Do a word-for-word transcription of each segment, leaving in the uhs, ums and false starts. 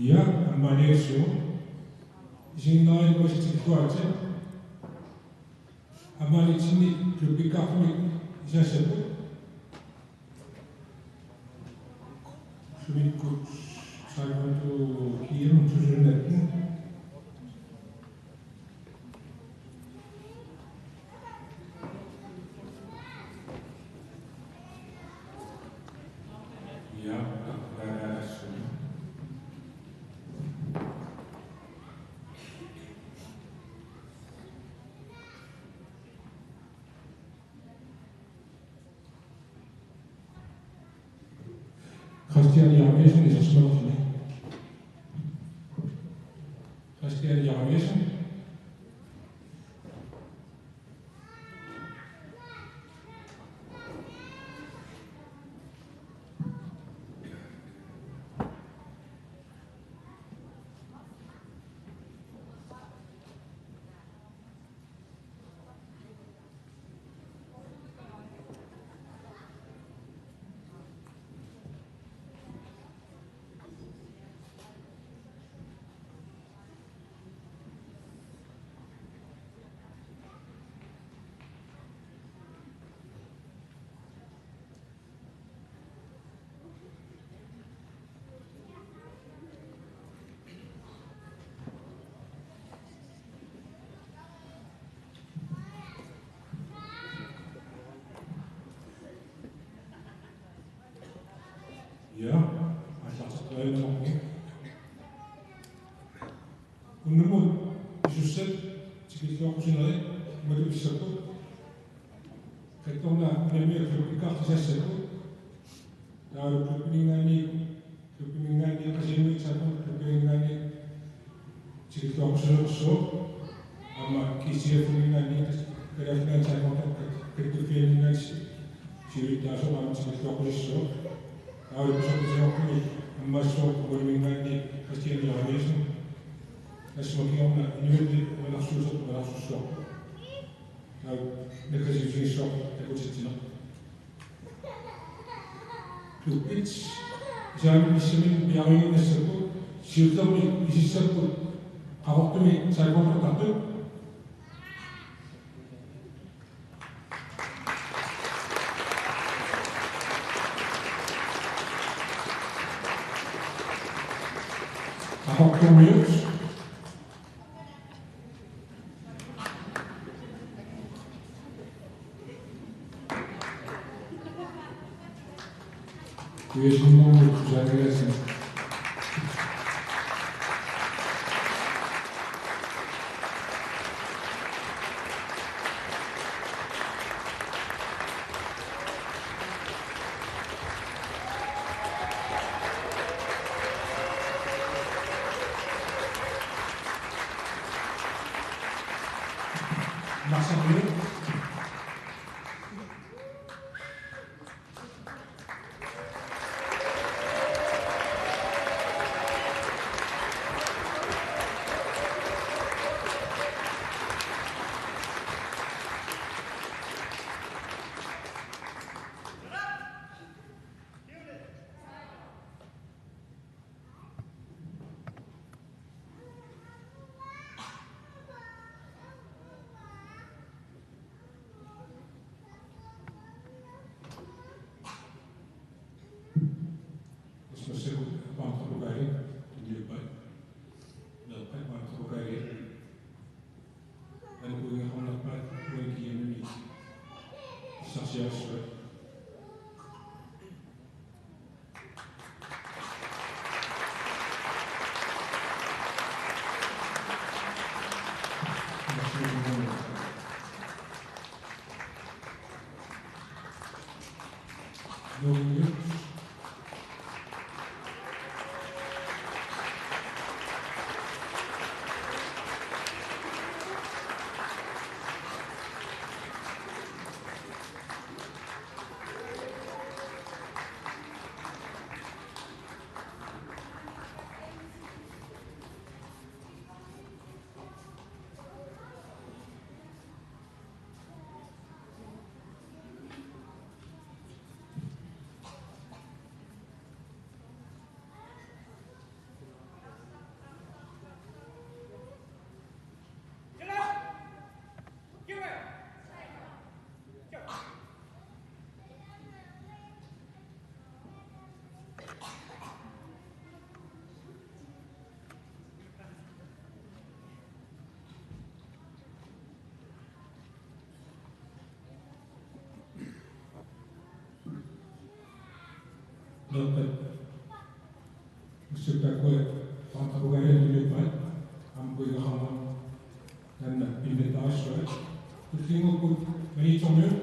Ja, aamma aniatsigu. Isiginnaarlugu tikilluaritsi. Aamma anitsinni klubbikkaartumik isaassapput. Ullumikkut Taekwondo G M to tusind atten. Ja, takkukaalaarassuugut. Christian Jeremiassen, S S Møller. Christian Jeremiassen. Ja, aallarteqqajaannarpoq. Unnummut pisussat tikilluaqqusinerit matut pissapput. Kattorna unammiut klubbikkaartut isaassapput. Taavalu klubbiminngaanniit, klubbiminngaanniit, Qasigiannguit Taekwondo klubbiminngaanniit tikilluaqqusineqassaaq. Aamma G C F-iminngaanniit, Kalaallit Nunaanni Taekwondo kattuffianninngaanniit siulittaasoq aamma tikilluaqqusissaaq. Taavalu pisortatigoortumik ammaassaaq Quliminngaanniit Christian Jeremiassen. Tassa kingorna inuit uanarsuusoq uanarsussaaq. Naggasiutigissaaq takutitsineq. Klubbit isaanissaminnut piareerinnassapput, siullermik isissapput Qaqortumi taekwondortartut. Qaqortumiut. Kuiasunnermut tusaagilaassi. Narsarmiut. Massakkut maannakkut lokaali, tunniuppat. Meeqqat maannakkut lokaali. Alukuigeqarnerpaat uani G M-imi pissarsiarissavat. Meeqqat ussukkakkut qaanqapugaaliattumiuppaat aamma kuigaqarmat taanna pinnattarissua. Tullinngukkut Maniitsormiut.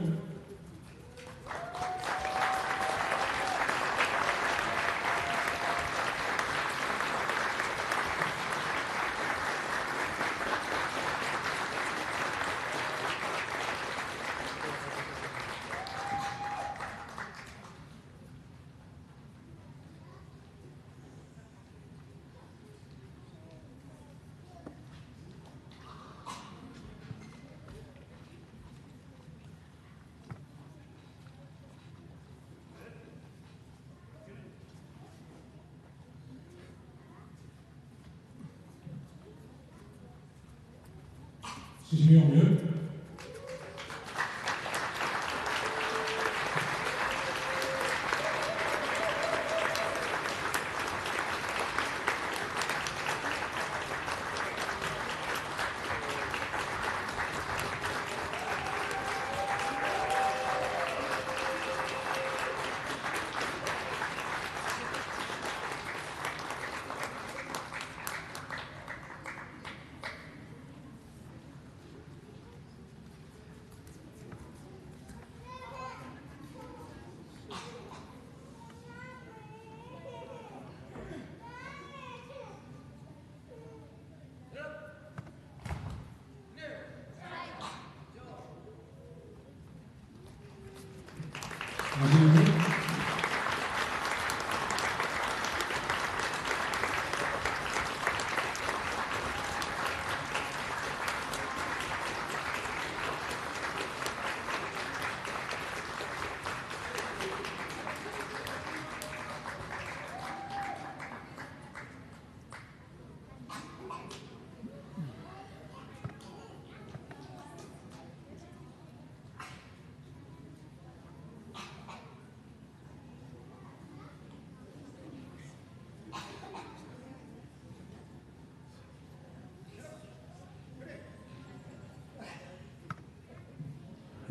Sisimiormiut.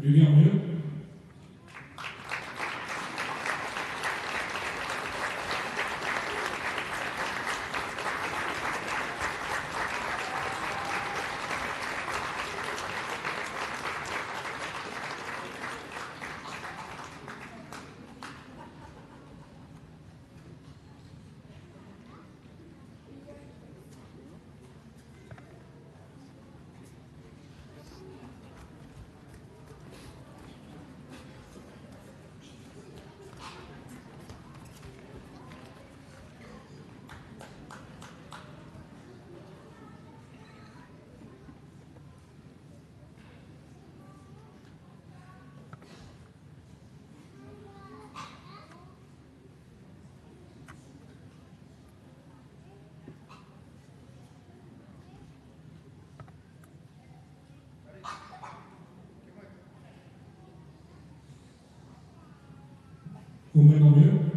Julian Møller. Kuummanngormiut.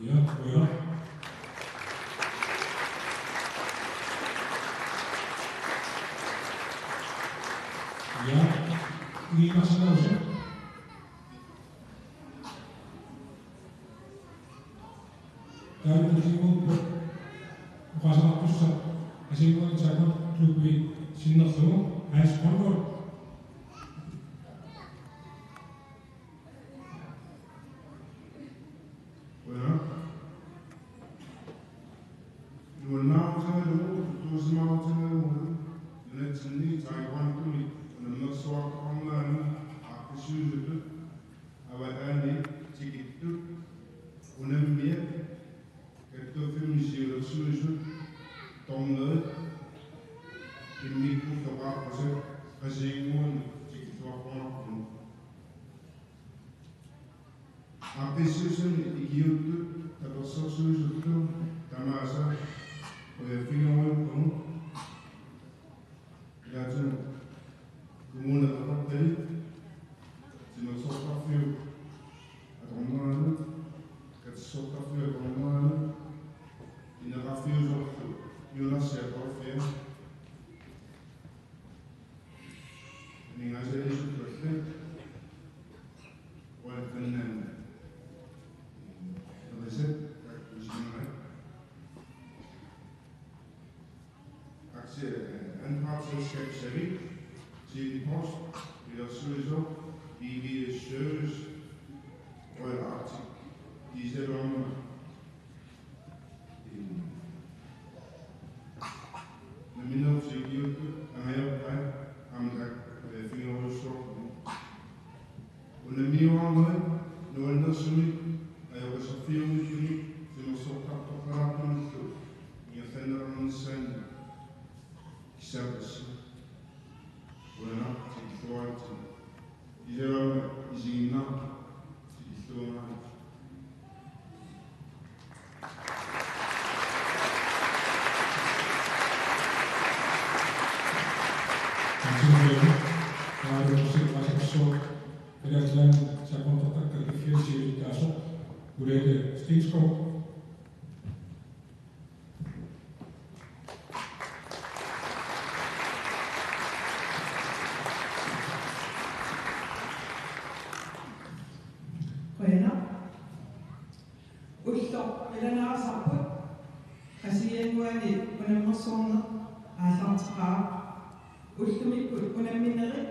Ja, qujanaq. Ja, igiinnarsinnaavisi. Taava tulliupput oqaaseqartussaq Assigiinngitsut Taekwondo Klubbi sinnerlugu Hans Grønvold. Qujanaq. Nuannaarutigalugu, tulluusimaarutigalugu, nunatsinni taekwondomik unammersuartoqarnerani aaqqissuusutut avataani tikillugu unammiat kattuffimmi siulersuisut, dommerit immikkut oqaaqqusat Qasigiannguani tikilluaqqumaarput. Aaqqissuussani ikiuuttut tapersersuisutut tamaasa qujaffigerusupput. Ilaatigut Kommune Qeqertalik, Timersortarfiup atorneranut, Katersortarfiup atorneranut, Ineqarfiusorlu Piunarsi Atorfia, aningaasaliisut allat, ualfannan, erisat, takkusimaat. Aktie-, anpartsselskab Savik, Tele Post, Pilersuisoq, B V S Service, Royal Arctic, Diesel Armor. Nammineq siulittut angajorpaat aamma taakku, eh, qujaffigerujussuarput. Unammiuaruit nuannersumik ajoqisserfiunngitsumik timersortartoqalaartumillu ingerlanneqarnissaannut kissaappassi. Qujanaq tikilluaritsi. Iserama isiginnaartut tikilluaritsi. Kalaallit Nunaanni Taekwondortartut Kalaallit Nunaanni siulittaasoq Ulette Steenskov. Qujanaq. Ulloq ilanaarsarput Qasigiannguani unammersorneq aallarteqqaarpoq. Ullumikkut unamminerit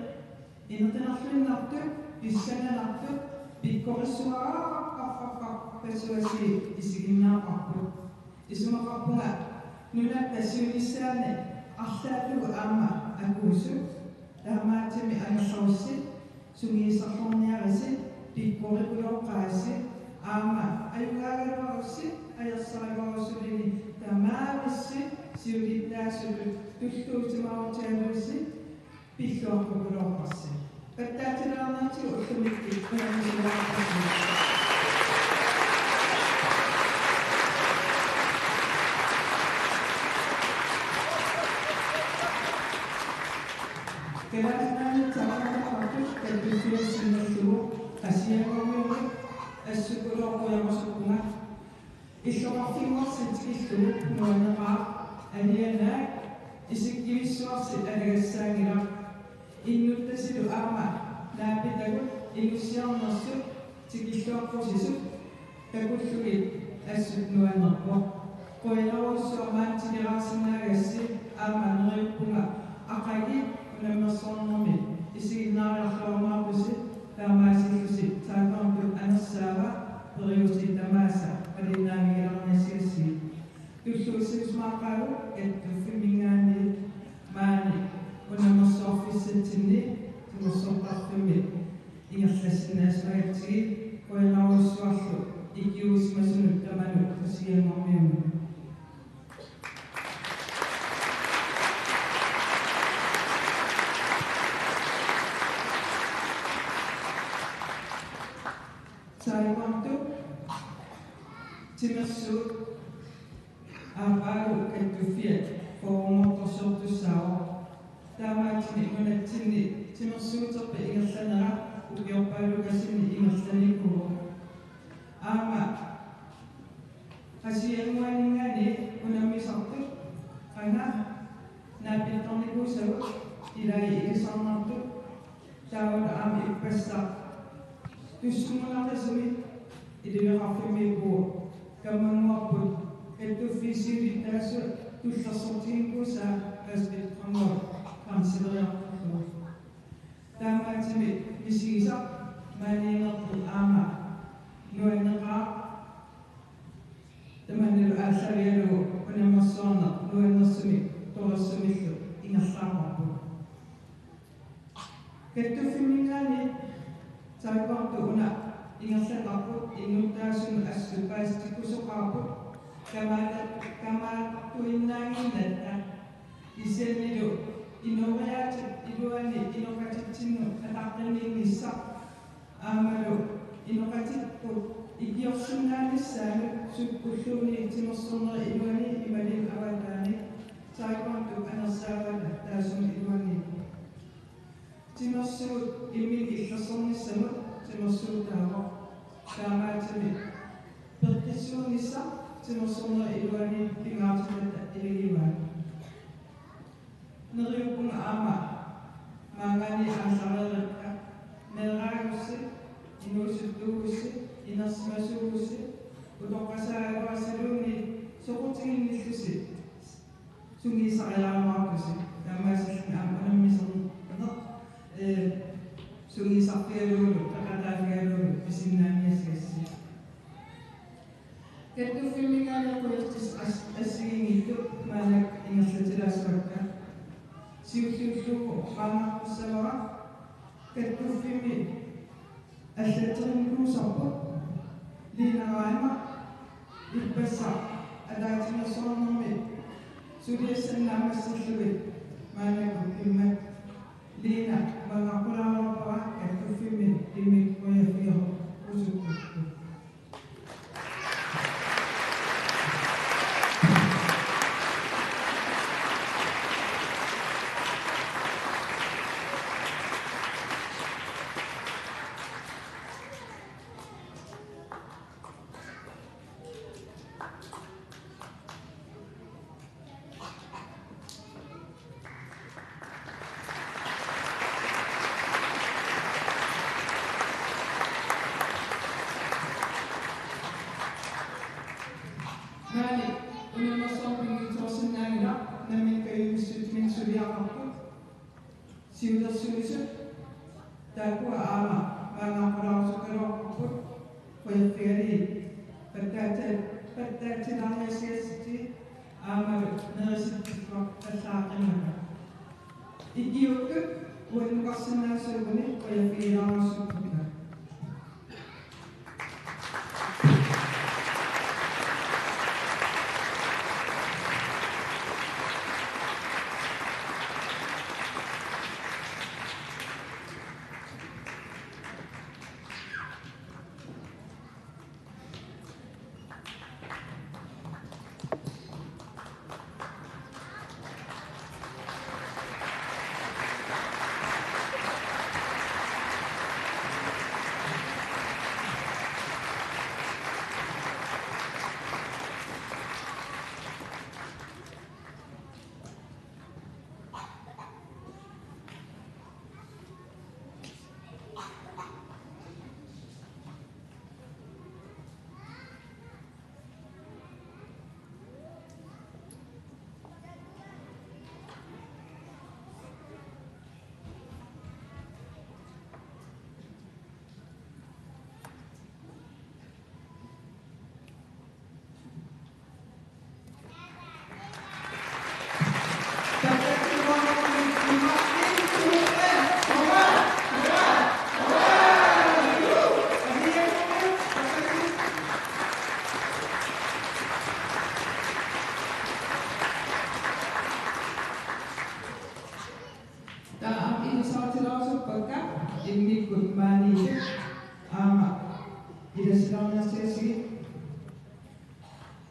inequnarluinnartut, pissanganartut, pikkorissuaqarpassuit isiginnaarparput. Isumaqarpunga nunatta siunissaani arlaallugu aamma akuusut, taamaattumik angerlarussi, sungiusarniarussi, pikkoripulooqqaarussi, aamma ajugaagaluarussi, ajorsarigaluarusulluunniit tamaavissi siulittaasutut tulluusimaarutigalusi pilluaqqukuluarparsi. Pattaatilaarniartigu ullumikkut unammisulaarparsi. Kalaallit Nunaanni Taekwondortartut Kattuffiata sinnerlugu Qasigiannguamillu assut qujanarujussuarpunga. Illoqarfinnguarsi tikillugu nuanneqaaq, alianaak, isikkivissuarsi alagassaanngilaq. Innuttasilu aamma naapitagut inussiarnersut tikilluaqqusisut takullugit assut nuannerpoq. Qujanarujussuaq maani tikeraarsinnaagassi, aamma neriuppunga aqagu unammersornermi isiginnaariarluarumaarpusi, taamaasillusi taakkununnga anersaava periuseq tamaasa qalinnaannavigilaarniassagassiuk. Tulluusiusimaqaagut kattuffimminngaanniit maani Timersuut aappaagu kattuffiat fyrremortorsiortussaavoq. Taamaattumik nunatsinni timersuuterput ingerlanera ukiorpaalukasinni ingerlanikuuvoq. Aamma Qasigiannguaninngaanniit unammisartut qanga naapittarnikuusagut, ilai ilisarnartut, taavalu aamma ippassaq tussunnguunartasumik ilioqarfimmiippugut kammannguarput kattuffiit siulittaasut tullersortiginikuusaa Asbjørn Grønvold kansleriartorlugu. Taamaattumik misigisaq maaniinnerput aamma nuanneqaaq, tamannalu aallaavigalugu unammersuarneq nuannersumik torersumillu ingerlaarparput. Kattuffimminngaanniit taakkuartut una ingerlatarput innuttaasunut assut paasitikkusoqarput kamaala-, kamaalertuinnaannginnatta, kisiannili inooriaatip iluani inoqatitsinnut ataqqinninnissaq aammalu inoqatipput ikiorsinnaanissaanut sukkulluunniit timersornerup iluani imaluunniit avataani taakkuartut anersaavaata taassuma iluaniippoq. Timersuut imminnut illersornissamut timersuutaavoq. Taamaattumik peqqissuunnissaq timersornerup iluani pingaartitatta ilagivaat. Neriuppunga aamma maanngaanniit aallareerikka meeraagussi, inuusuttuugussi, inersimasuugussi, utoqqasaagaluarussiluunniit soqutiginnillusi sungiusariarumaartusi, taamaasilluni aamma unammisarneq, ee, sungiusarfigalugulu, peqataaffigalugulu pisinnaaniassagassiuk. Kattuffimminngaanniit qujassuseq as-, assigiinngitsut maannakkut ingerlatilaassuakka. Siulliullugu maanngartussaavara kattuffimmi allatserinikuusarput Lina Reimer, ippassaq ataatsimeersuarnermi suliassanut naammassillugit maannakkut immat. Lina, maanngartulaarpara kattuffimmi immikkut qujaffigerusukkukku. Maani unammersuarmi pinngitsoorsinnaanngilaq, nammineq kajumissutsiminnik suliaqarput. Siulersuisut taakkua aamma maanngartulaarusukkaluarparput, qujaffigalugit pattaatsi-, pattaatsilaarniassagassiuk aammalu nerisittuaq allaaqimmata. Ikiuuttut uannukarsinnaasuuguni qujaffigilaarusukkukka.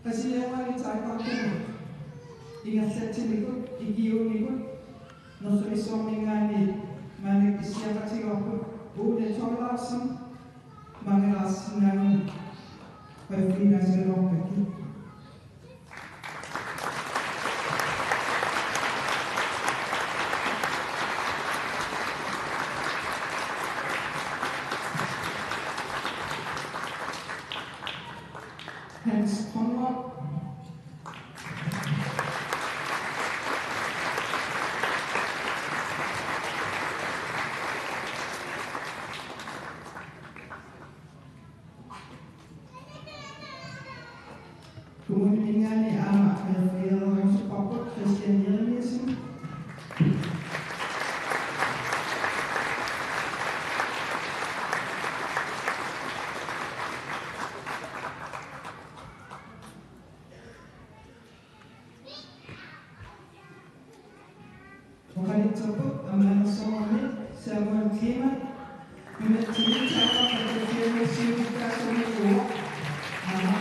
Qasigiannguani taakkartumut ingerlatsinikkut ikiuunnikkut Nuussuarmiinngaanniit maannakkut issiaqatigaarput Ole Thorleifsen, maangajaarsinnaagun paffiinaasaluarpakki. Hans Conrad. Kommunimiinngaanniit aamma qeqertarusupparput Christian Jeremiassen. Oqaluttuarput aamma anersuarmi Samuel Klima, nunatsinni taakkarpakka fiannussiutikkaasumikuuvoq. Aamma.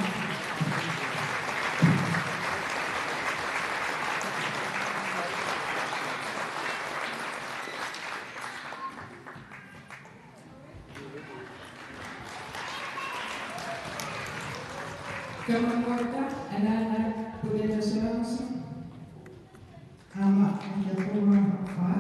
Kamannguakka anaanaga Punaja Sørensen. Aamma, kiaquumaarpaa.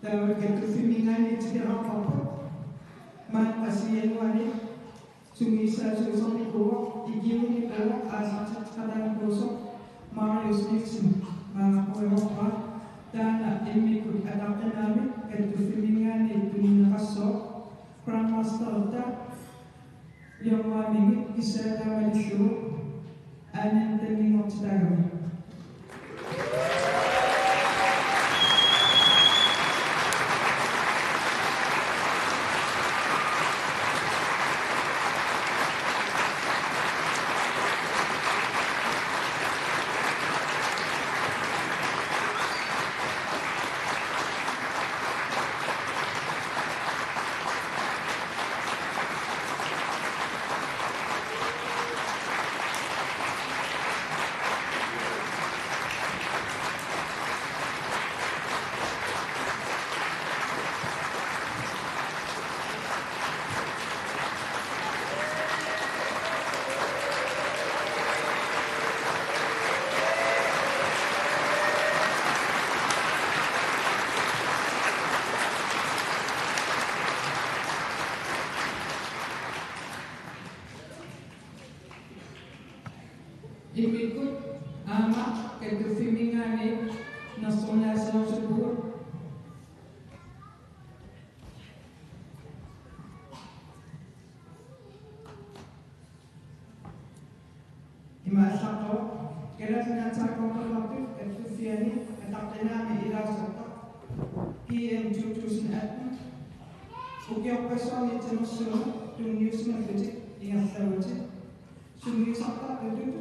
Taava kattuffimminngaanniit tikeraarparput. Maanna Qasigiannguani sungiussaasuusarnikuuvoq, ikiuinnikuuvoq, aallarteqqalaarnikuusoq Marius Nielsen, maanga quiorpara. Taanna immikkut ataqqinaammik kattuffimminngaanniit tunineqassooq, Grandmasterita Leonguamingit kissaataamalissugu aanantanninngortitaagami. Immikkut aamma kattuffimminngaanniit nersornaasersuuvugut. Ima aallartoq, Kalaallit Nunaat taakkuupput kattuffiani ataqqinaammik ilaasortaq G M to tusind atten. Ukiorpassuarni tanersuummut tunniusimallutik ingerlavutit: sungiusartartutut,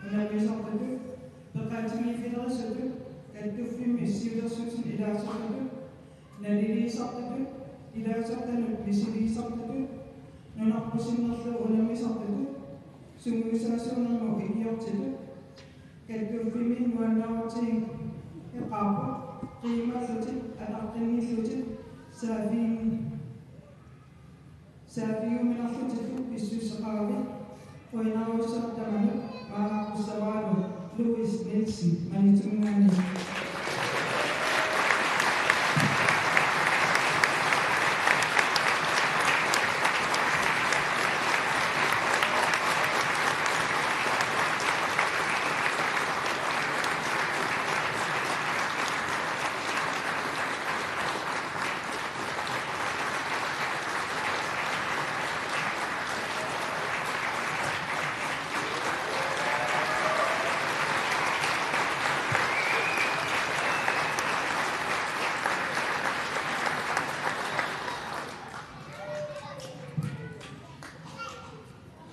unammisartutut, peqatigiiffilerisutut, kattuffimmi siulersuisuni ilaasortutut, naliliisartutut, ilaasortanut misiliisartutut, nunarput sinnerlugu unammisartutut, sungiusaasuunermut ikiortitut, kattuffimmi nuannaarutigineqarput, qiimallutit ataqqinnillutit saaffigium-, saaffigiuminarlutillu pissuseqaravit. Qujanarujussuaq tamanut, maannakkut Savaralo Louis Nielsen, Maniitsuminngaanniit.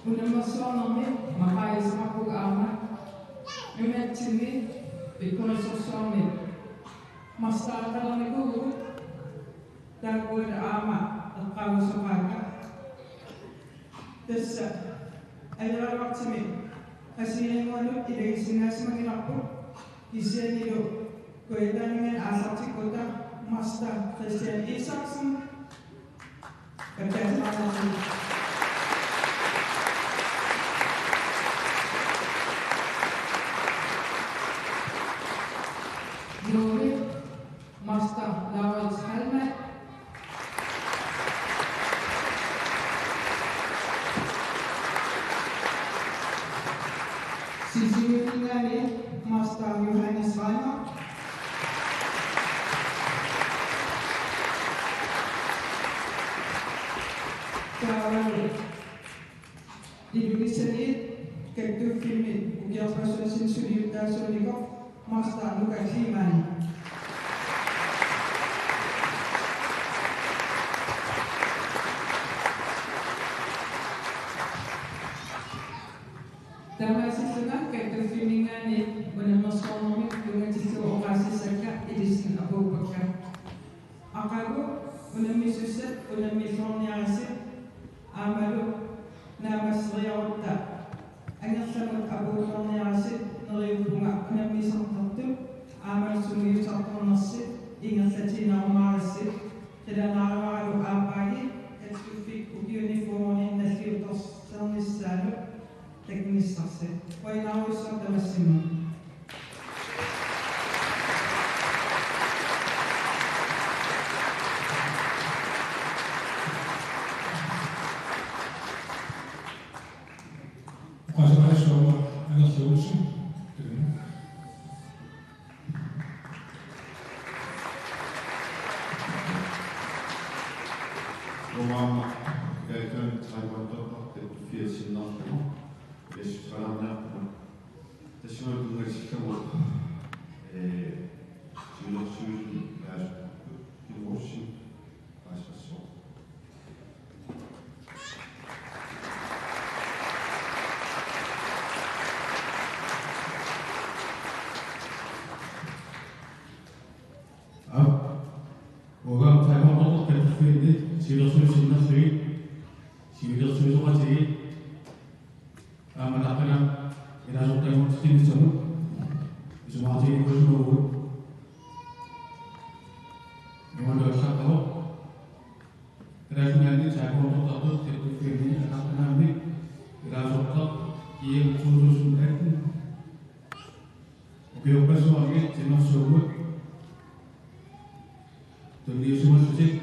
Unammersuarnermi maqaasimaarpugut aamma nunatsinni pikkorissorsuarmi mastereqalernikuuvugut, taakkua aamma eqqaagusoqaakka. Tassa ajoraluartumik assigiinnguanut ilagisinnaasimagilarput, kisiannili kujataaninngaanniit aallartikkutta master Christian Isaksen. Nuummi master Laurits Hallmann. Sisimiuninngaanniit master Johannes Reimer. Taavalu Ilulissaniit kattuffimmi ukiorpassuarni suliuttaasuunikoq master Lukas Lehmann. Taamaasillunga kattuffimminngaanniit unammersuarnermik tunngatillugu oqaasissakka ilissinnut apuuppakka. Aqagu unammisussat unammilluarniaritsi aammalu naammasseriarutta angerlamut apuulluarniaritsi neriuppunga unammisartartut aammalu sungiusartarnersut ingerlatiinnarumaaritsi. Qilanaarivaralu aappaagu kattuffik ukiuni fyrreni nalliuttorsiornissaanut takunissarsi. Qujanarujussuaq tamassimmat. Oqaaseqalersuaq Anders Joensen. Uanga Gaetan Taiwan Doktor, det firs sinnarlugu. Yes, qalanniarpara. Tassa tunngatillugu, ee, siulersuisuni ilaasuttartut Kim Rossi paasisassuaq. Aap, uanga Taiwan Doktor kattuffianni siulersuisut sinnerlugit, siulersuisoqatigiit, aamma taqqinna ilaasortaanngortitsinissamut isumaqatiginikuusimavagut. Imaluunniit allaqqavoq. Kalaallit Nunaanni sakkortuuttartut kattuffianni ataqqinaammik ilaasortaq G M to tusind atten. Ukiorpassuarni siunnersuummut tunniusimassutit,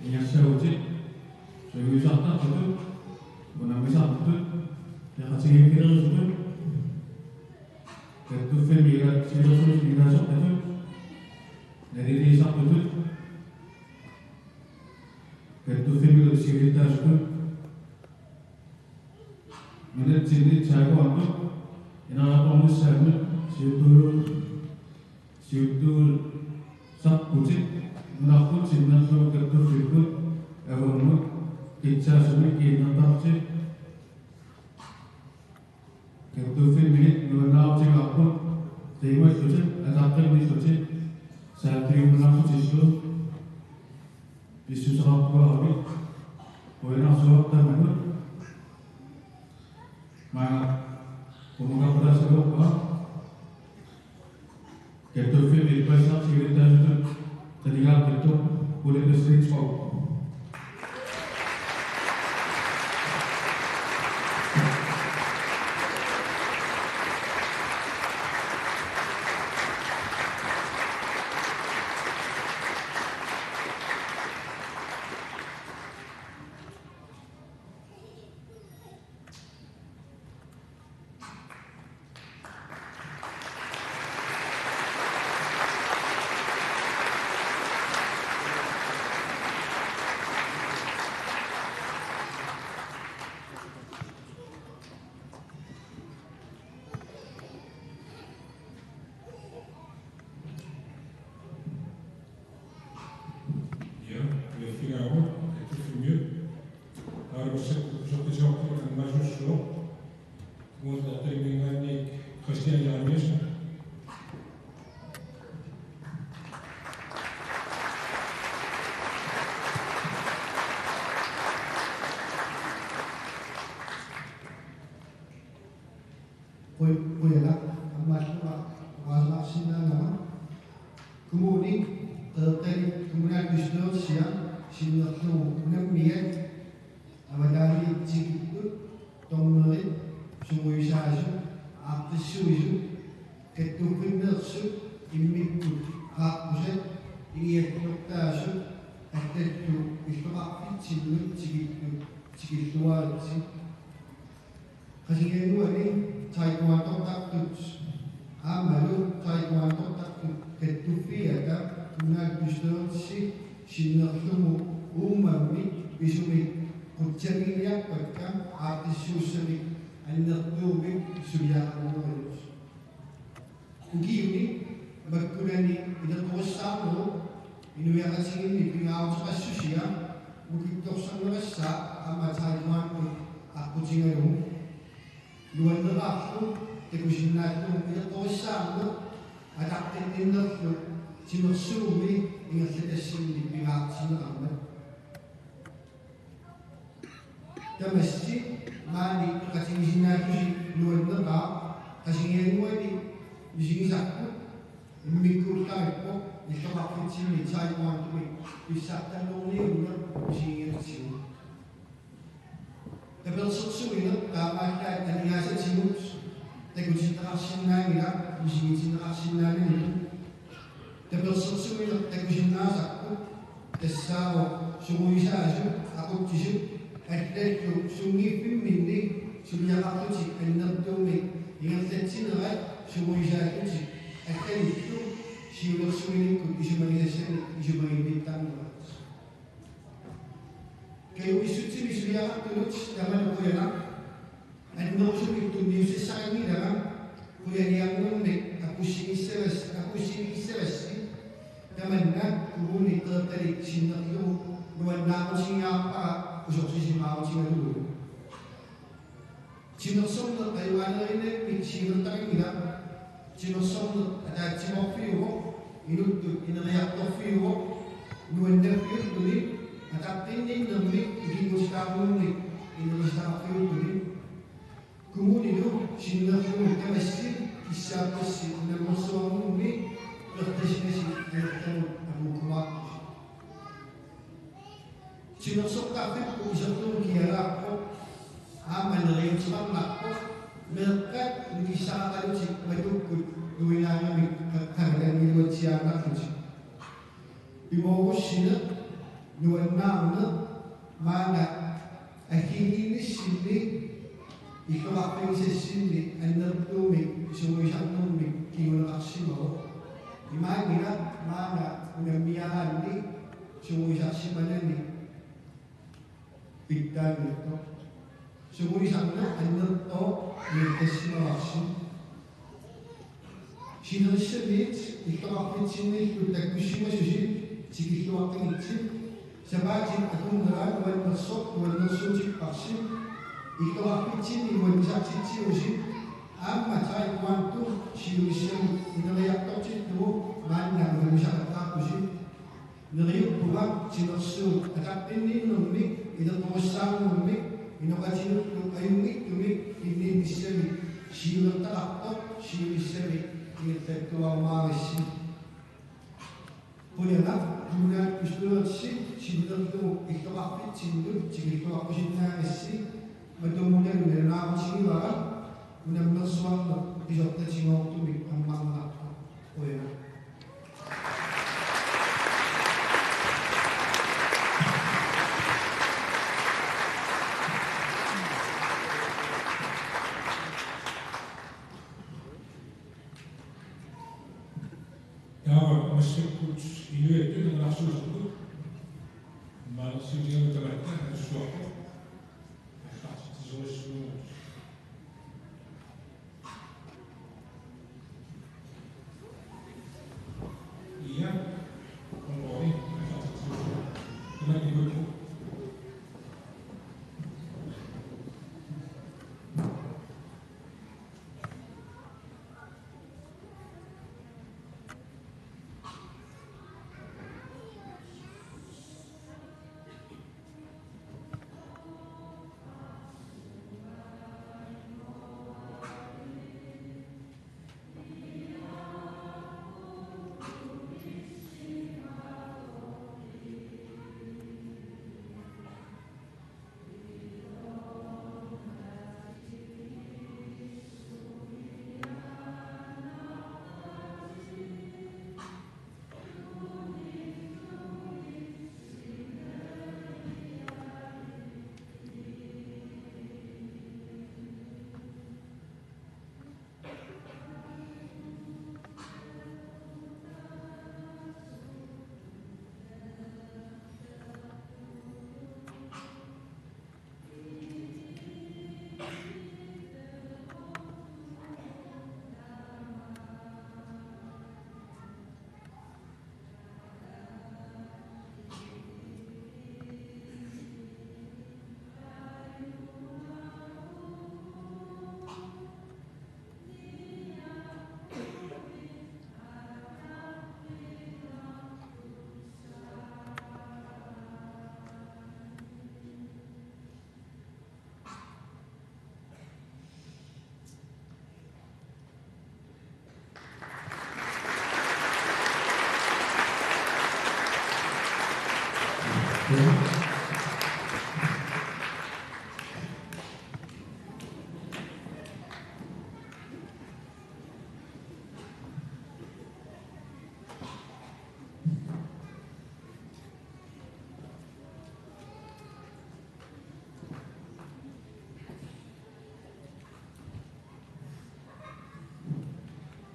ingerlavutit, sungiusartartutut, unammisartutut, peqatigiiffilerisutut, kattuffimmi ila-, siulersuisut ilaasortatut, naliliisartutut, kattuffimmillu siulittaasutut, nunatsinni sakkortuut ineriartornissaannut siuttuulu-, siuttuusarputit nunarput sinnerlugu kattuffipput avammut pitsaasumik kiinnertarlutit. Kattuffimmit nuannaarutigaarput qiimallutit ataqqinnillutit saaffigiumaarlutillu. Pissuseqartuaramik qujanarsuaq tamanut. Maanga qummukaqqutaassagaluarpara. Kattuffimmit ippassaq siulittaasutut qinigaaqqittoq Ole Christian Skov. Qujanaq, aammalu oqaaseqarsinnaagama. Kommuni, Qeqertalik kommunalbestyrelsia sinnerlugu unammiat avataaniit tikittut, dommerit, sungiusaasut, aaqqissuisut, kattuffinneersut, immikkut qaaqqusat, ingiattortaasut, allallu illoqarfitsinnut tikittut tikilluaritsi. Qasigiannguani taekwondoortartut aammalu taekwondoortartut kattuffiata kommunalbestyrelsi sinnerlugu uummammik pisumik qutsavigiarpakka aaqqissuussamik annertuumik suliaqarneranut. Ukiuni makkunani ileqqorissaarnerup inuiaqatigiinni pingaaruteqassusia nukittorsarnerassaaq aamma taekwondot aqqutigalugu. Nuanneqarlu takusinnaallugu ileqqorissaarneq ataqqinninnerlu timersuummi ingerlatassanni pingaartinneqarmat. Tamassi maani peqatigisinnaallusi nuanneqaaq, Qasigiannguani misigisarput immikkuullarippoq illoqarfitsinni taekwondomik pissartanngorniunneq misigigatsigu. Tapersersuineq taamaallaat aningaasatigut takutinneqarsinnaanngilaq misigitinneqarsinnaanani. Tapersersuineq takusinnaasarput tassaavoq sungiusaasut, aqutsisut allallu sunngiffimminni suliaqarlutik annertuumik ingerlatsinerat sungiusaallutik allanillu siulersuinikkut isumagisassanik isumaginnittarnerat. Kajumissutsimik suliaqartunut tamanut qujanaq. Annerusumik tunniussissarinngilanga, qujaniarnermik apuussigissavas-, apuussigissavassi. Tamanna Kommune Qeqertalik sinnerlugu nuannaarutigiarpara usorsisimaarutigullugu. Timersorneq ajugaaneriinnaanngilaq siunertarinngilaq. Timersorneq ataatsimoorfiuvoq, inuttut ineriartorfiuvoq, nuannaffiulluni, ataqqinninnermik ikinngutitaarnermik inerisitaqarfiulluni. Kommunilu sinnerlugu tamassi kissaappassi unammersuarnermi peqataasinnasi ajortamut apuukkumaarpusi. Timersortarfipput iserlugu kialaarpoq, aamma neriuuteqarnarpoq, meeqqat nukissaqaqalutik matukkut nuinaagamik qaqqagalanngiluatsiaannarlutik. Pimoorussineq, nuannaarneq, maanna assigiinngitsumik illoqarfigisassinni annertuumik sungiusarnermik kinguneqarsimavoq. Imaanngilaq maanna unammiaraanni sungiusarsimanani pitsaanngitsoq. Sungiusarneq annertooq ingerlassimavarsi. Sinerissamiit illoqarfitsinnillu takkussimasusi tikilluaqqigitsi. Sapaatit akunnera nuannersoq nuannersuutipparsi. Illoqarfitsinni nuannisartitsivusi aamma taekwondoq siunissamut ineriartortillugu maanna unammisaqattaarpusi. Neriuppunga timersuut ataqqinninnermik, ileqqorissaarnermik, inoqatinullu ajunngitsumik inninnissamik siunertaqartoq siunissami ingerlattuarumaarissi. Qujanaq, kommunalbestyrelsi sinnerlugu illoqarfitsinnut tikilluaqqusinnaagassi, matumunalu nalunaarutigivara, unammersuarneq pisortatigoortumik ammarnarpoq. Qujanaq. Taava massakkut inuiattut nunarsuusukkut maanna siuliani tamatta atussuarpoq. Aallartitsisorissuugut.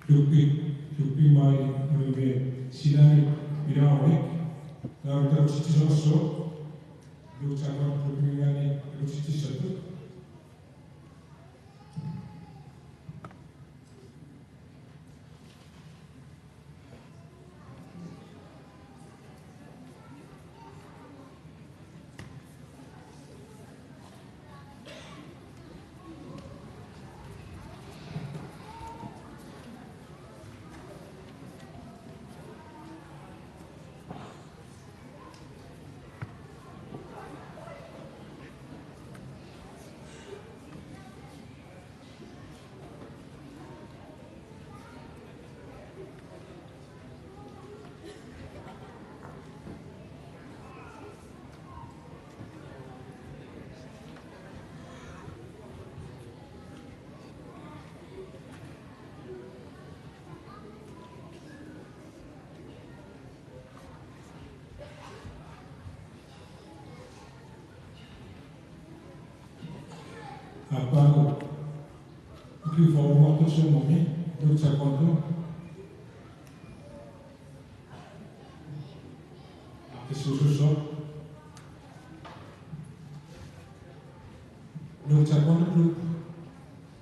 Klubbi, klubbi mai, mai, sinaani, ilaanik, naamik takutsitsisoqassaaq, Nuuk Taekwondo Klubbinngaanniit takutitsisoqassaaq. Aappaagu ukiup fyrrenik marluk suummami Nuuk Taekwondo. Aaqqissuussooq. Nuuk Taekwondo Klub.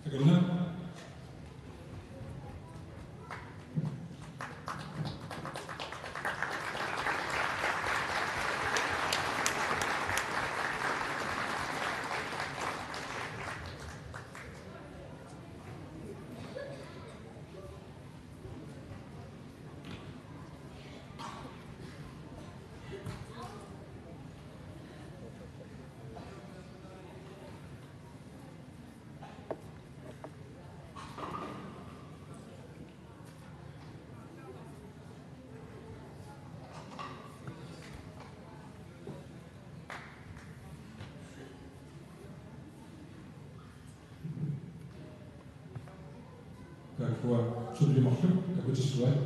Takanna. Taakkua suli marluk takutissuat.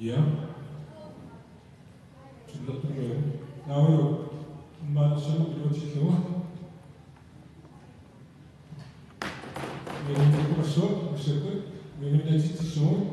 Ja. Tullertunnguit. Naulu. Immaqa siumut iluatsillugu. Uinnarniarpassuit, massakkut uinnarniartitsissuugut.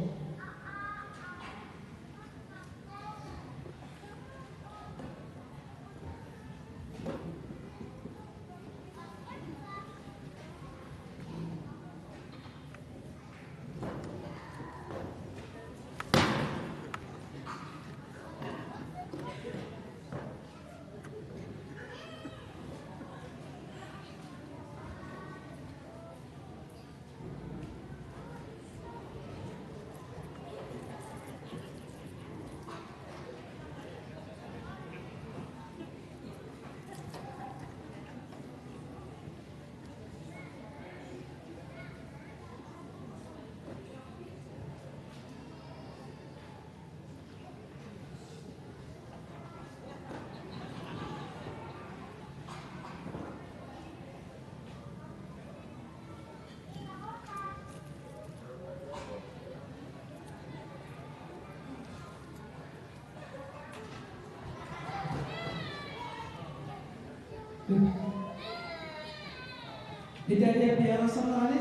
Medalje piareersarnerani.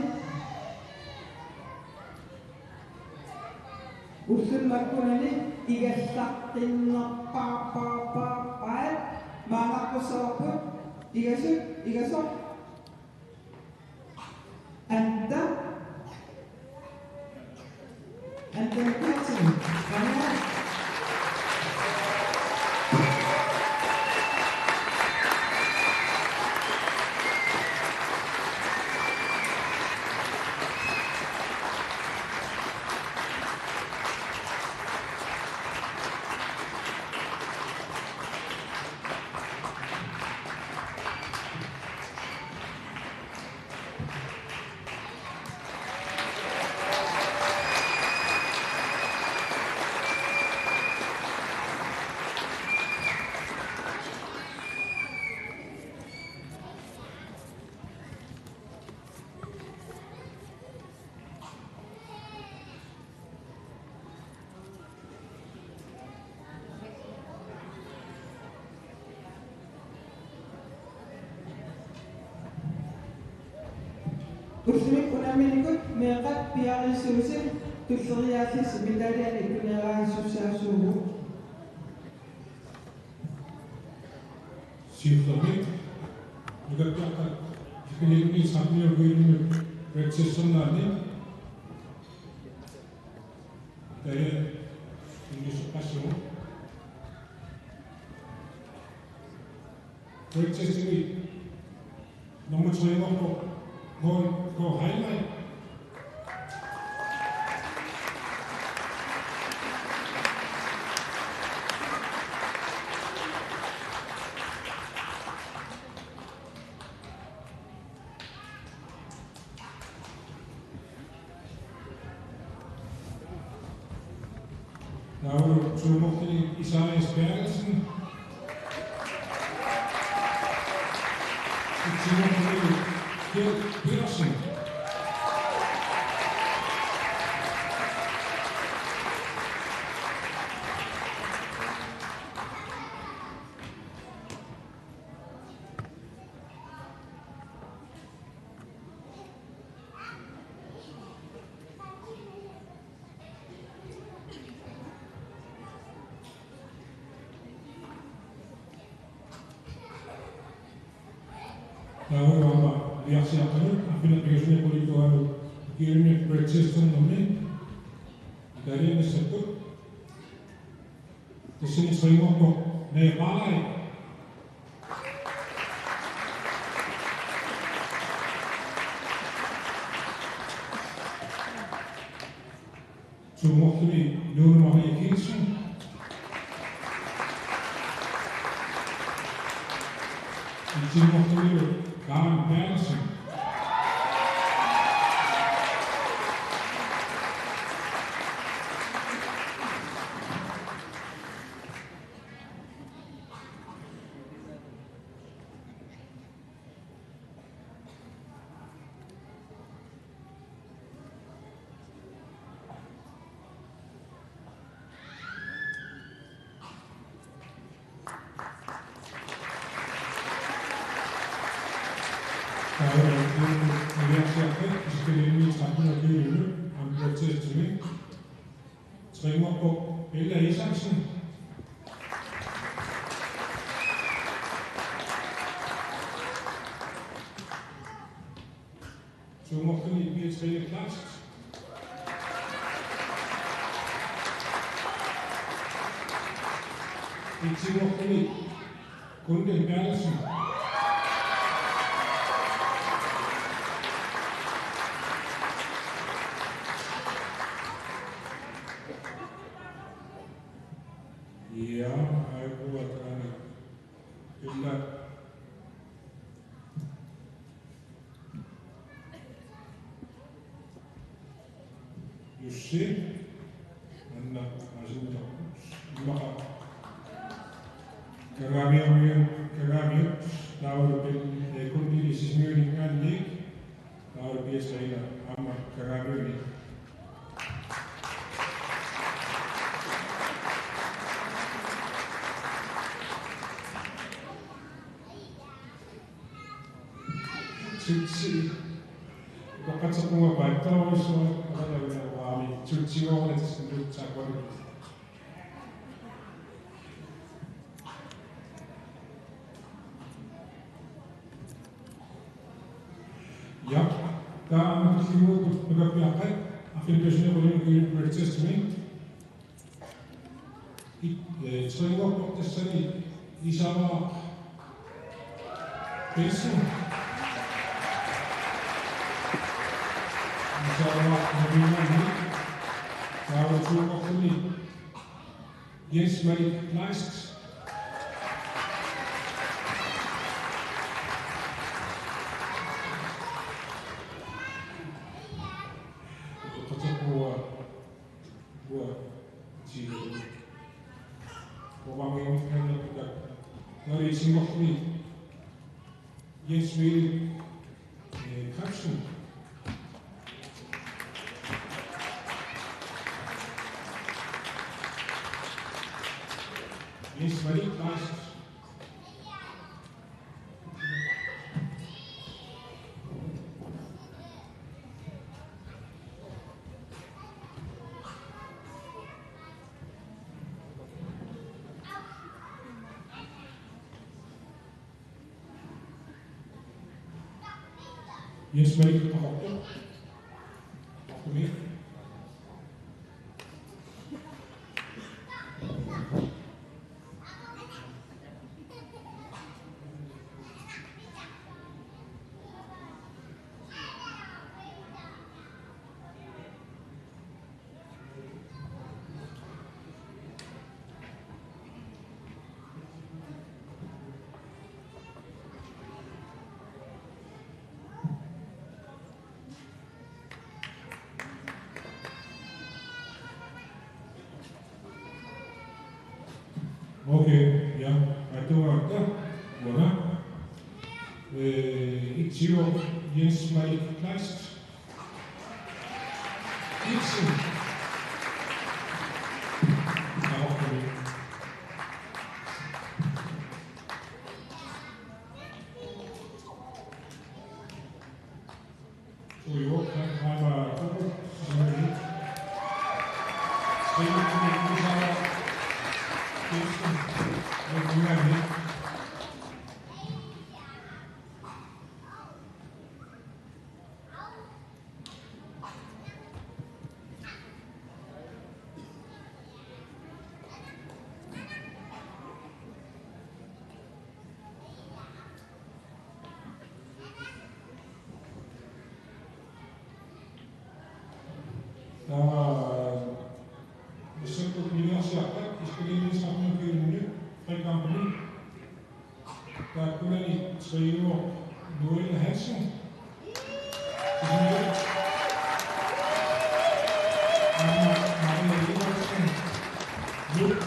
Ulluni makkunani igallartinnerpaappaappaat maannaqqussavarput. Igasut, igasoq. Anda. Anda Petersen. Anda. Ullumikkut unamminikut meeqqat piareersuusi tulleriiaarlutik medaljani tunioraasussaasuugut. Siullermik nukappiaqqat F-niogtredive-nik Red Chesterngaanniit. Taja innuseqqassuugut. Red Chesterngaanniit nummer tre-nngorpoq Paul K. Heilmann. Taavalu to-nngortuni Isaias Berthelsen. Et-nngortuni Kjeld Petersen. Taavalu aamma niviarsiaqqanut arfineq-pingasunut qulingiluanut F-niogtredive-nik Red Chesterngaanniit. Taavalu massakkut tassani tre-nngorpoq Naja Barley. To-nngortuni Lone Marie Kielsen. Et-nngortunilu Karen Berthelsen. Isabelline tretten og tyve, Andrea Testami. Tre-nngorpoq Bella Isaksen. To-nngortuni Beatrice Kleist. Et-nngortuni Gunde Berthelsen. Ja, aikuataani. Kyllä. Jussi. Anna asunto. Immaqa. Kangaamiut, Kangaamiut. Taavalu pil-, eh, Kundili Sisimiuninngaanniit. Taavalu P S Reina aamma Kangaamiuni. Tutsi. Utoqqatserpunga paattoorujussuaq, alanavinaruami tutsigoornatsinnu taakkualu. Ja, taava aamma tulliuttut nukappiaqqat, arfineq-pingasunut qulingiluat Testament. I-, eh, tre-nngorpoq tassani Isaava Benson. Isaava Benson. Taava to-nngortuni Jens Malik Kleist. Utoqqatserpunga uanga tiilu. Uanga Jens Malik, eh, Krebsen. Jens Malik Krebsen. Jens Malik Krebsen. Okay, ja. Aatsaat, uanga. Eh, et-nngorpoq Jens Malik Kleist. Ibsen. Taava massakkut niviarsiarpat ispiliniisarnerpiunni frikampini. Taakkunani trio Noel Hansen. Anna Maria Iversen. Nuuk.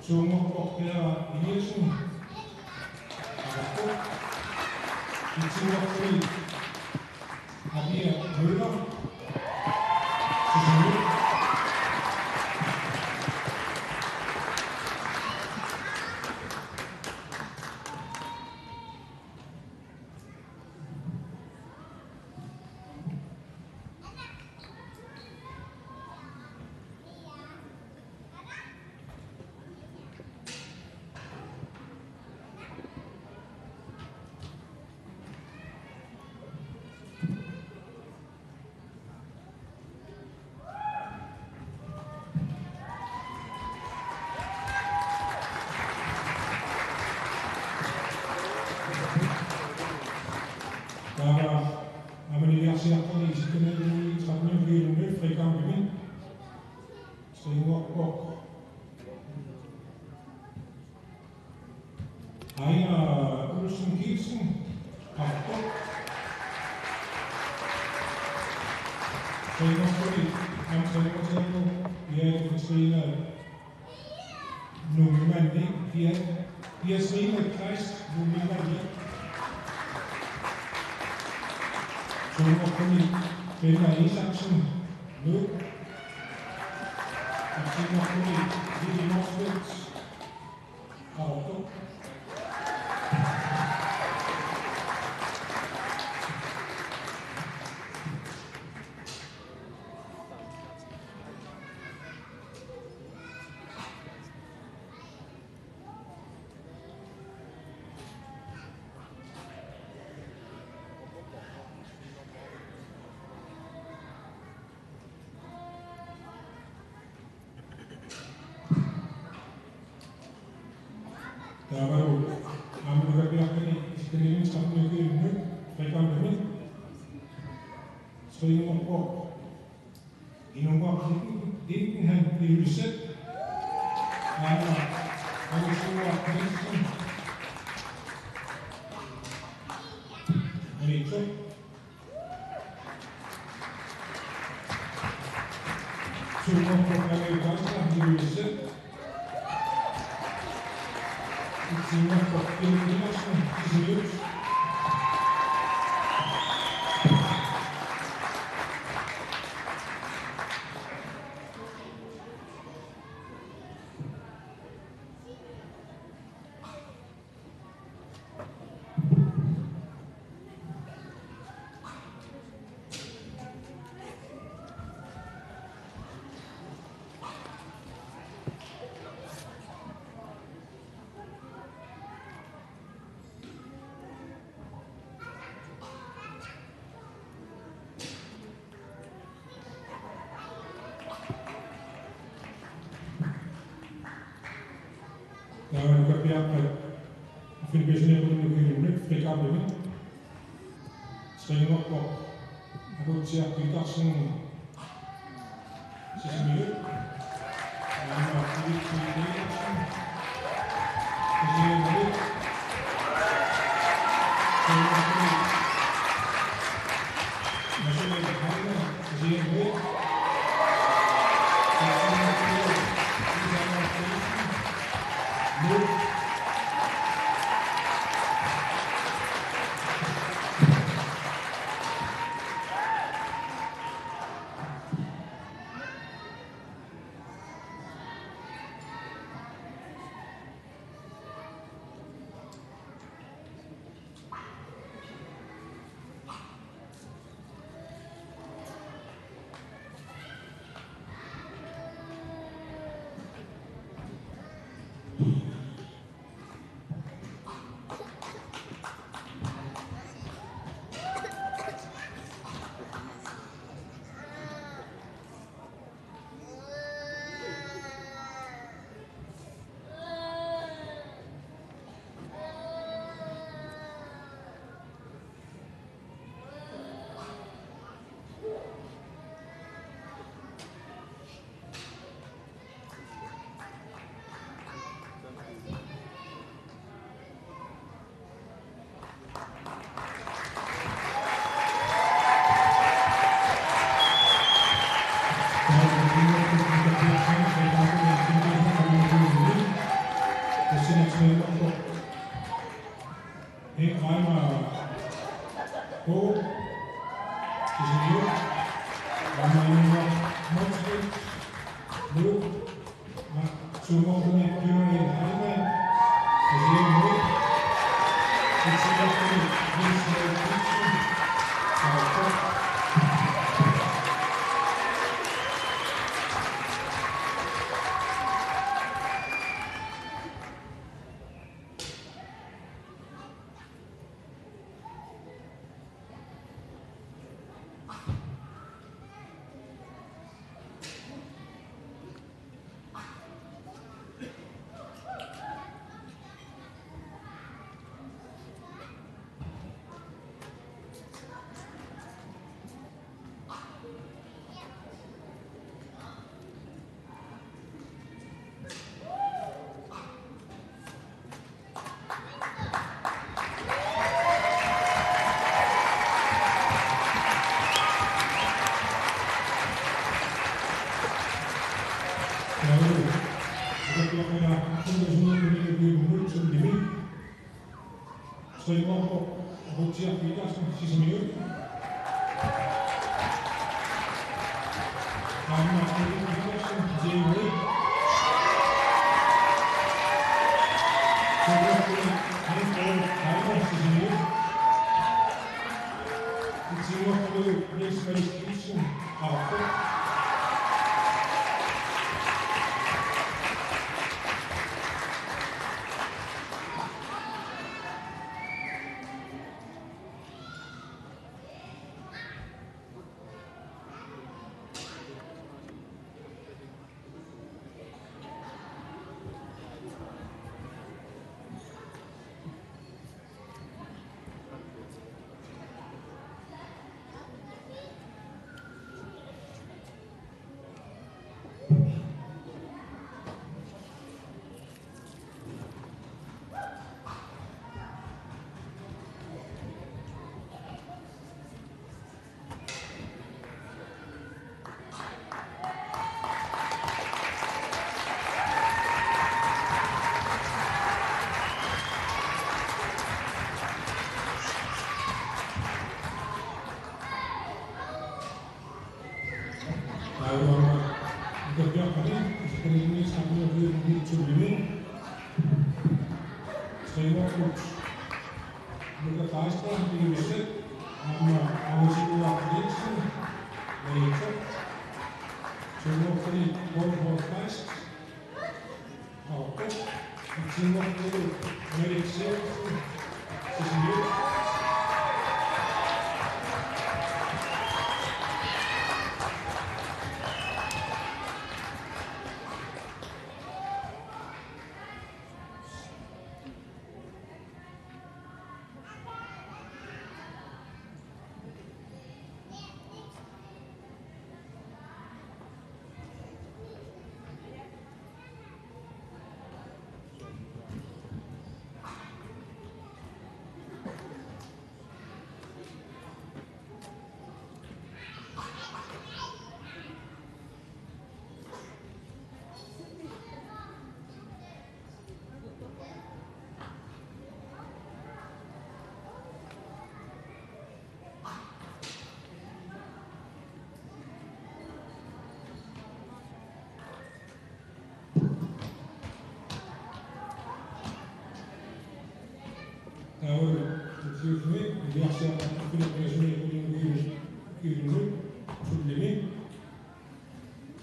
To-nngorpoq Peter Eliassen. Et-nngorpoq Abia Møller. Svinngorpoq Aina Olsen Kielsen, qaqortoq. Svinngorpumi aamma svinngortiarneq Pia Katrine Nuummi Mannip, Pia, Pia Katrine Kleist Nuummi Mannip. Toogfyrre, Benna Isaksen, Nuuk. Toogfyrre, Vivi Motzfeldt, Qaqortoq. Taavalu aamma nunappiartuni isikkanilimmik tretten kiilunut, treogtredivemik. Svinngorpoq Inunngorpoq Lindenham, Ilulissat. Aamma Alexander Nielsen, Anisuk. Svinngorpoq Alex Carlsen, Ilulissat. Svinngorpoq Kim Iversen, Sisimiut. Taava nunappiartut Filippiisinikunnut kiilunut, frikampinik. Svinngorpoq Aputsiaq Petersen, Sisimiut. Aamma Filip Petersen, Sisimiut. Masumi Hanna, Sisimiut. Henrik Reimer Bo, Sisimiut. Reimer Motzfeldt, Nuuk. Sumormi Pyurin Reimer, Sisimiut. Sisimiut. Tre mål for Petersen, Sisimiut. Aamma Petersen, Sisimiut. Tre mål for Petersen, Sisimiut. Tre mål for Niels Mads Nielsen, Qaqortoq. Taava uterfiarpani, isikkalinni saammiorfiup sullimi. Trænerkut Luka Deister, Ilulissat, aamma Augustin Nielsen, Maniitsoq. Trænerkut Paul Horst Kleist, Qaqortoq. Trænerkut Erik Sivertsen, Sisimiut. Taava ukiuni iliarsiartarfini pingasunit ukiuni, ukiuni sullimi.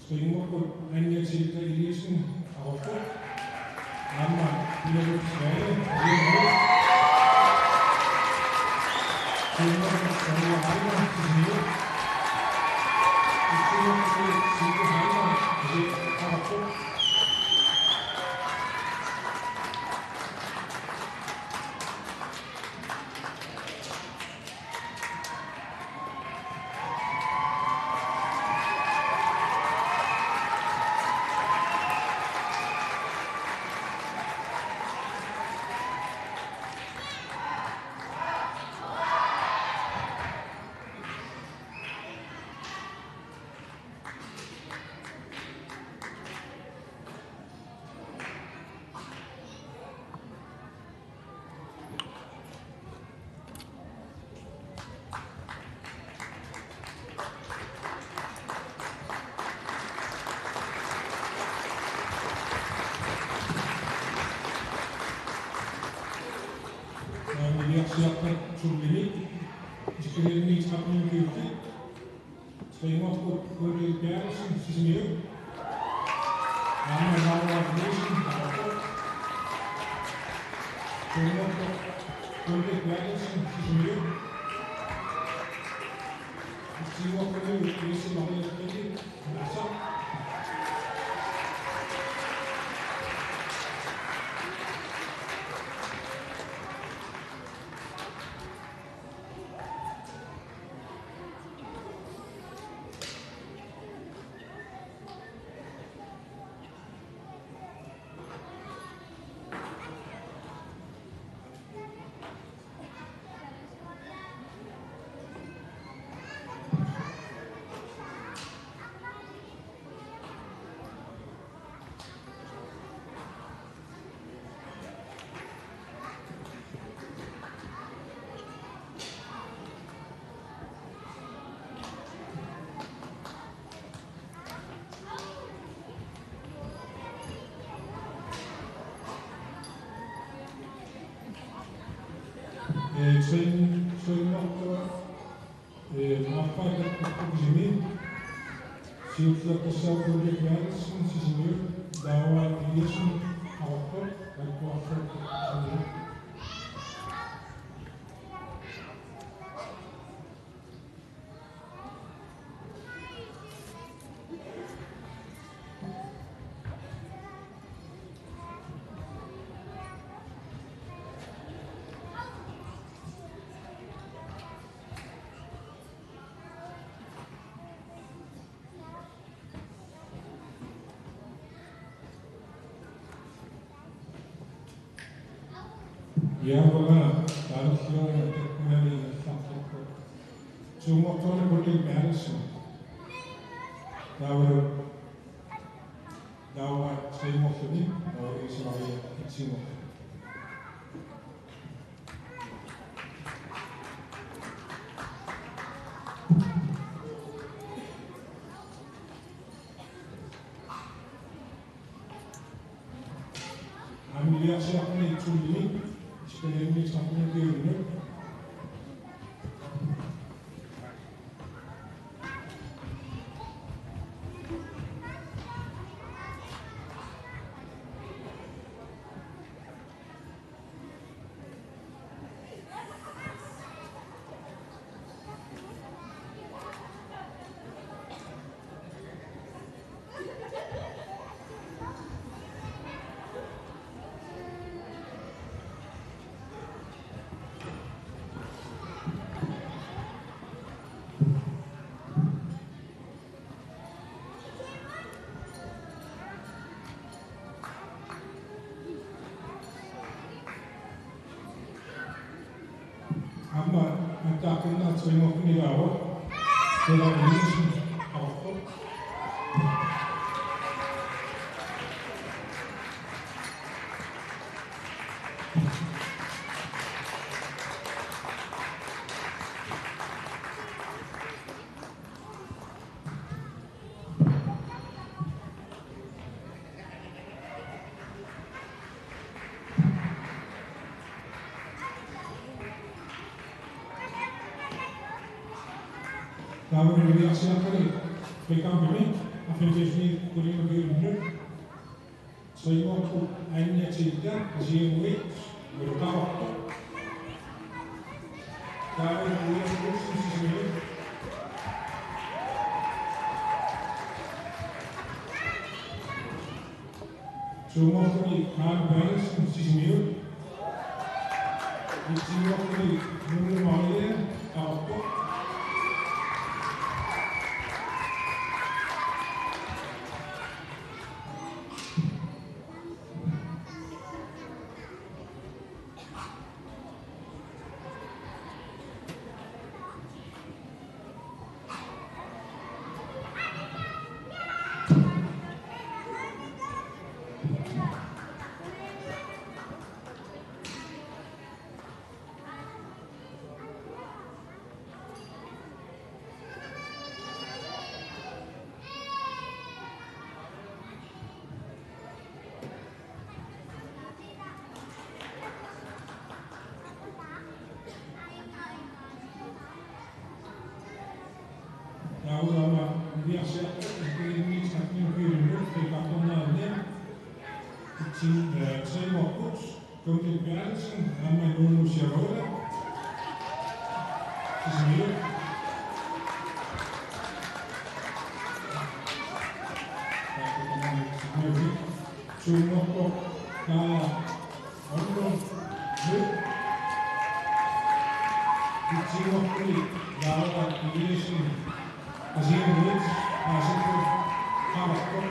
Trænerkut Anja Tilda Eliassen, Qaqortoq. Aamma Peter Svane, Sisimiut. Trænerkut Sonja Reimer, Sisimiut. Trænerkut Silke Reimer, Qaqortoq. Iliarsiartarfik sullimi, isikkalinni tretten ukiulli. Trænerkut Ulrik Berthelsen, Sisimiut. Aamma Laura Nielsen, Qaqortoq. Trænerkut Ulrik Berthelsen, Sisimiut. Trænerkut Jesse Maria Fredrik, Narsaq. Trin, trin nummer, øh, Rafael Kukusimi, siulittaasup Ulrik Berthelsen, Sisimiut, Laura Eliassen, Qaqortoq, Qaqortoq. Ja, uanga taarsiuaana takkunani ingerlaartarpoq. Siumortuuna Ulrik Berthelsen. Taavalu Laura Seimerluni, Laura Ismail Itsimor. Aamma niviarsiartuni tulliani, iskalianni tretten piunnu. Aamma attaaqqinnaa trin-ortuni ilaavoq. Stella Nielsen, Qaqortoq. Taavalu niviarsiartuni frikampimi, arfineq-pingasuni kulimmaviunnut. Siumorput Anja Tilda, Qasigiannguit, Qaqortoq. Taavalu Ulla Olsen, Sisimiut. Siumorput Karen Berthelsen, Sisimiut. Siumorput Nunu Marie, Qaqortoq. Taavalu aamma niviarsiartut, iskalianni tretten piunnu, frikampinnaanni. Itsin, eh, siumorput Gunhild Berthelsen, aamma Nunu Siarola. Sisimiut. Siumorpoq Kaja Ollu. Itsimorput Laura Eliassen. Qasigiannguit, Qaqortoq.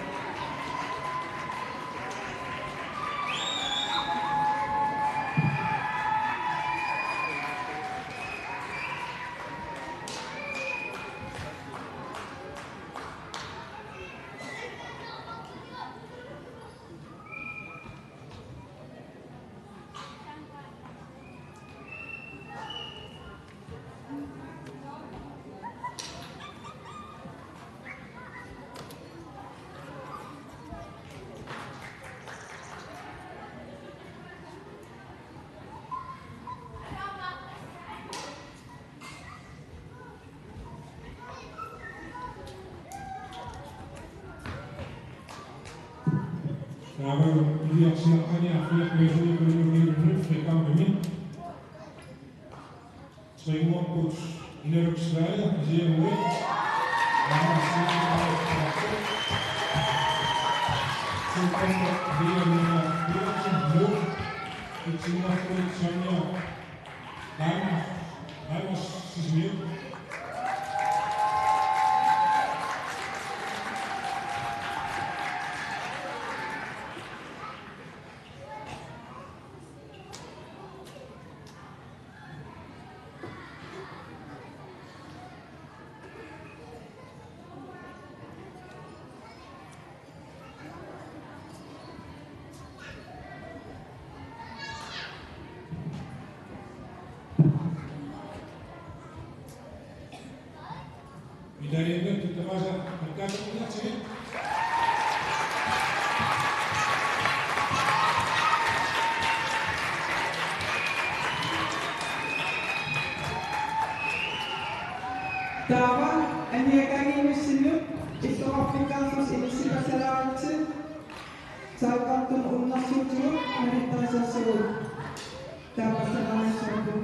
Taava iliorsiaqqani arfineq-pingasunut unammiunnut fem kampimi. Tredive-uaqqut Inaluk Sverige, Sierra. Taava Sierra. Super Liga Petersen, Nuuk. Itsinnaqqut Sonja Reimer, Reimer Sisimiut. Medalje, det var så. Taava anniakkaangiinnarsinnut illoqarfikkaarlusi inissipassalaaritsi, saakkartun unnersuutigut malittarisassavut. Taapassalaarissorput.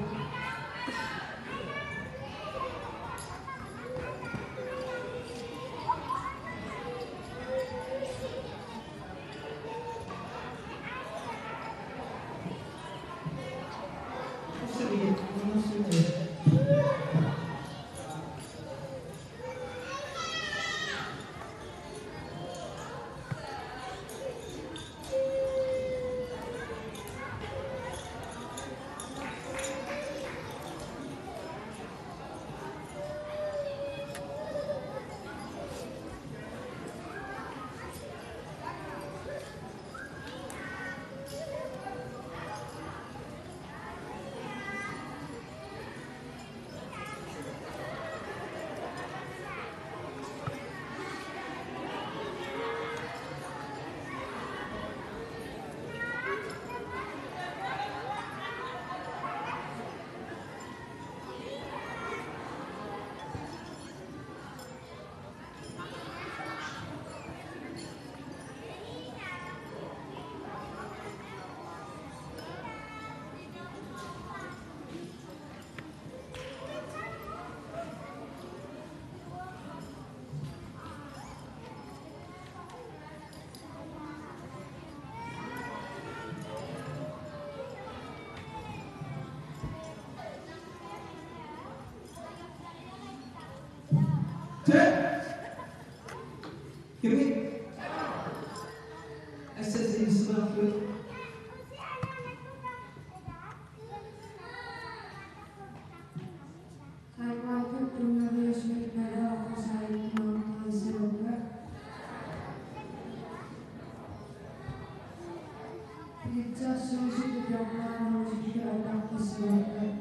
Tæt. Kan vi? Assassin Smurfit. Taekwondo tungaviusmik nalooqasaarmat tarissavarput. Pitsaassuusut taekwondo taakkarsivarput.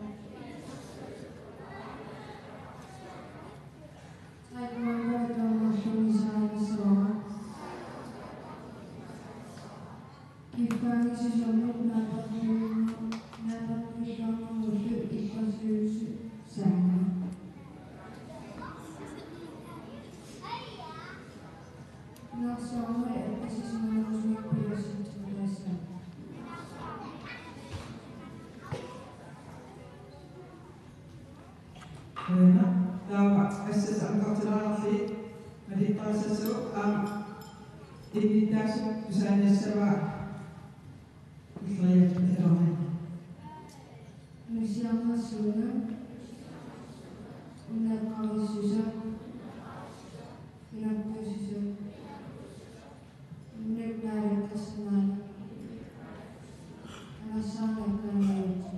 Taekwondo taamaallaat saarissavara. Kiffaanngissuseq naapertuinnarmullu illersuisuusaarmat. Nunarsuarmi appasismaanerusumik pilersitsisoqassaaq. Qujanaq, taava assassinit angerlarsi malittarisassavut aamma innuttaasut tusaaniassavaat. Illeriartorneq. Nusiarnersuuneq. Unneqqarissuseq. Unneqqarissuseq. Unneqqarissuseq. Unneqqarissuseq.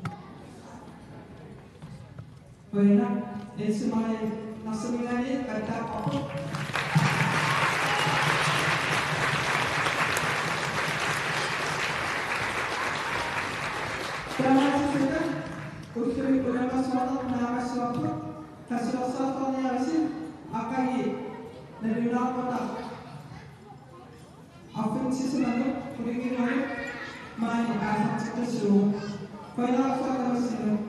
Qujanaq, Else Marie Narsamingaanniit attaaqarpoq. Taamaasilluni ullumi unammisarneq naammassivarput, qasuersaarniarisi aqagu nalunaaqutaq. Arfineq-sisamanut qulingiluanut maani aallarteqqissuugut. Qujanarsuaq tamassinut.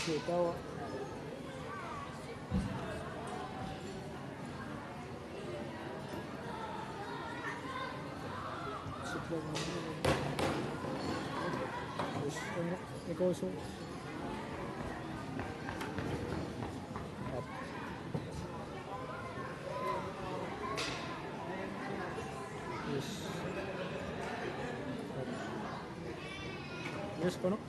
Taava. Yes, ikosu. Yes. Yes, kono.